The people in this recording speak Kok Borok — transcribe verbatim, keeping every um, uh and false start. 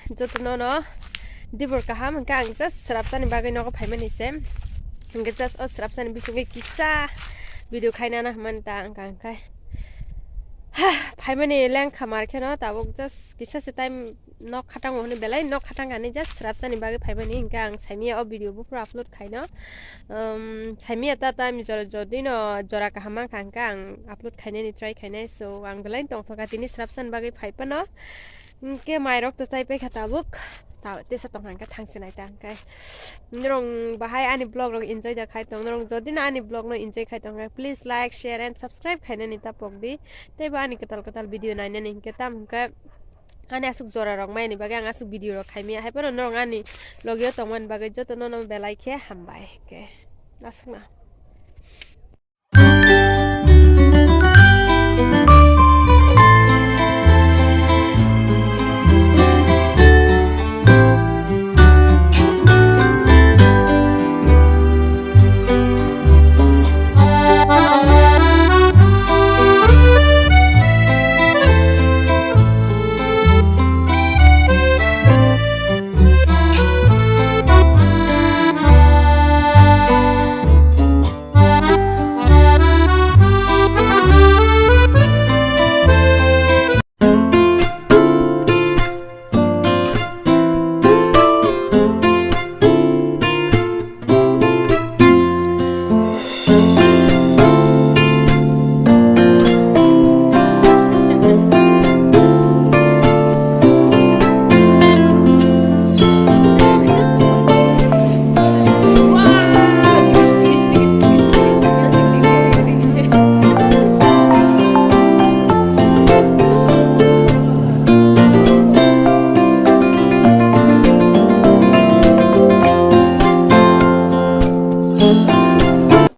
Jotono no dibor kaham, hwnkhe ang just srapsani bagwi nogo phaimani se. Hwnkhe just o srapsani bisingwi kisa video khainana hwnmani ta ang kha hwnkhe. Ha, phaimani lengkha mar kheno tabuk just kisa se time nok khatango hwnwi belai nok khatang ani just srapsani bagwi phaimani, hwnkhe ang saimia o video buphuru upload khaino. Um, saimia ta time jora jodino jora kaham mankha hwnkhe ang upload khainani try khainai, so ang belai tongthokha tini srapsani bagwi phai phano. Hwnkhe mairok to chai paikha tabuk. Ta-, tesa tongkha hwnkhe thangsinai ta hwnkhe. Norok bahai ani vlog rok enjoy da khai tong. Norok jodi no ani vlog no enjoy khai tongkha, please like, share and subscribe khainani ta pokdi. Teibo ani kwtal kwtal video nainani hwnkhe tam hwnkhe ani aswk jora rok maini bagwi ang aswk video rok khaimia. Haiphano norok ani logio tongmani bagwi jotono no belai khe hambai hwnkhe. Aswkno.